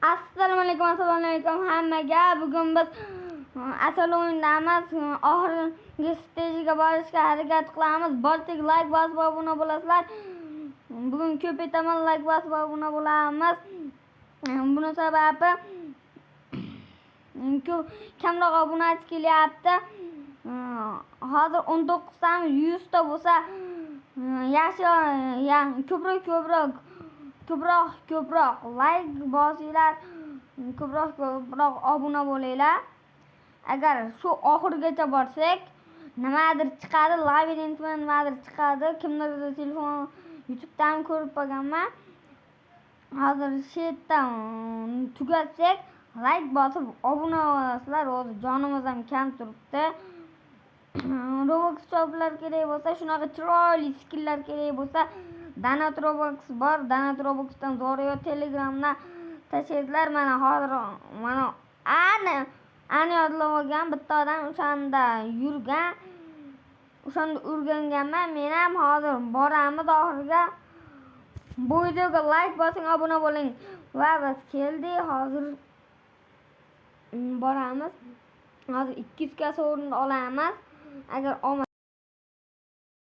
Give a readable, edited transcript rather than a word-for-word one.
Assalomu alaykum, assalomu alaykum hammaga. Bugun biz asal o'yindamiz. Oxirgi stajiga borishga harakat qilamiz. Barchaga like bosib obuna bo'lasizlar. Bugun ko'p aytaman, like bosib obuna bo'lamiz. Buni sababi ko'p kamroq obunachi kelyapti. Hozir 19 tamiz, 100 ta bo'lsa yaxshi, ko'proq ko'proq ko'proq ko'proq like bosinglar, ko'proq ko'proq obuna bo'linglar. Agar shu oxirigacha borsak, nimadir chiqadi, labirintmi, nimadir chiqadi. Kimlardir telefon, YouTubedan ko'rib qolganman. Hozir shu yerdan tugatsak, like bosib obuna bo'lasizlar. Hozir jonimiz ham kam turibdi. Robux shoplar kerak bo'lsa, shunaqa chiroyli skinlar kerak bo'lsa, Donat Robux bor. Donat Robuxdan zo'ri yo'q. Telegramdan tashlaysizlar. Mana hozir mana ani ani yodlab olgan bitta odam o'shanda yurgan. O'shanda o'rganganman. Men ham hozir boramiz oxiriga. Bu videoga like bosing, obuna bo'ling. Va biz keldik. Hozir boramiz. Hozir 200 ga sovrinni olamiz. Agar omad